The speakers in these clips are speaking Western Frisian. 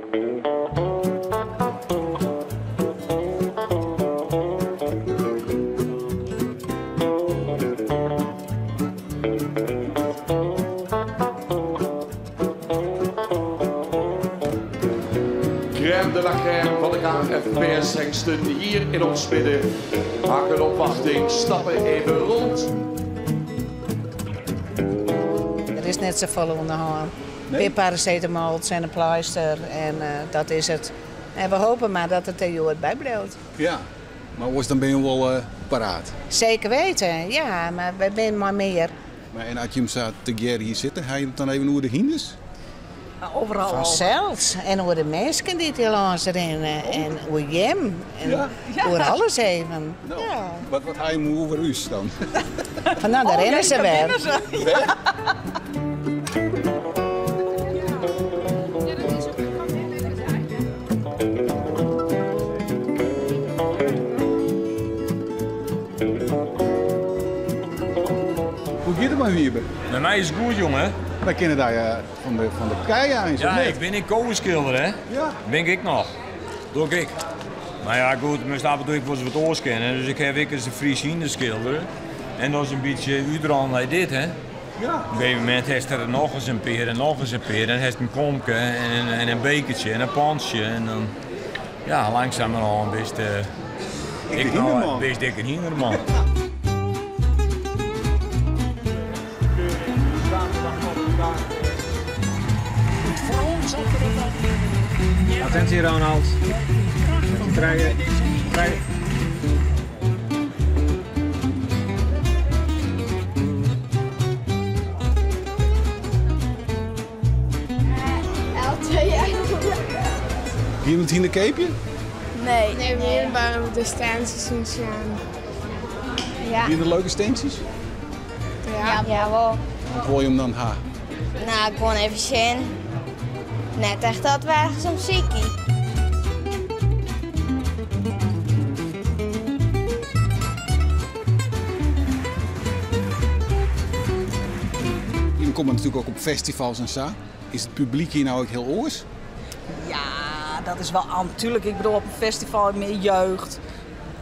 Crème de la crème van de KFPS hengsten hier in ons midden. Maken een opwachting, stappen even rond. Der is net safolle oan de hân. In pear paracetamols en in pleister en dat is it. En we hopen mar dat it der hjoed by bliuwt. Ja, mar oars dan binne jo wol paraat. Zeker weten, ja, mar wy binne mei mear. Mar en as jim sa tegearre hjir sitte, ha jim it dan even oer de hynders? Overal Fansels. En oer de minsken dy't hjir lâns rinne en oer jim en oer alles even. No, wat wat ha jim oer ús dan? Fan no, dêr rinne se wer. Hoe giet it mei Wiebe? Mei my is it goed, jonge. Wy kinne dy fan de, fan de kij eins, Ja, ik bin ek koweskilder, hè? Ja. Bin ik ek noch. Doch ik ek. Mar ja, goed, moast af en toe ek wolris wat oars kinne. Dus ik ha ek ris in Frysk hynder skildere. En dat is in bytsje útrûn nei dit, hè? Ja. Op in gegeven momint hast der noch ris in pear en noch ris in pear. En hast in komke en, en in bekertsje en in pantsje. En dan, ja, langsumerhân bist ek in Bist ek in hynderman. Attentie Ronald. Trije, trije. Giene it hynder keapje? Nee. Nee, we wiene by de stantsjes oan it sjen. Ja. Wiene der leuke stantsjes? Ja. Ja, wol. Wat wol je him dan ha? Nou, gewoan even sjen. Net echt dat we ergens om sykje. Jim komme natuerlik ook op festivals en sa. Is it publyk hjir no ek hiel oars? Ja, dat is wol natuurlijk. Ik bedoel, op in festival mear jeugd.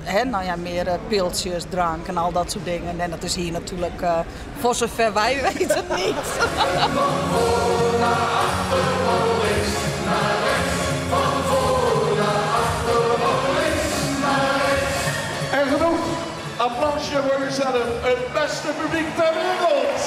Hè, no ja, mear piltsjes, drank en al dat soart dingen. En dat is hjir natuerlik, foar safer wy witte, net. Van voor naar achter, van links naar rechts. Van voor naar achter, van links naar rechts. En genoeg. Applausje voor uzelf. Het beste publiek ter wereld.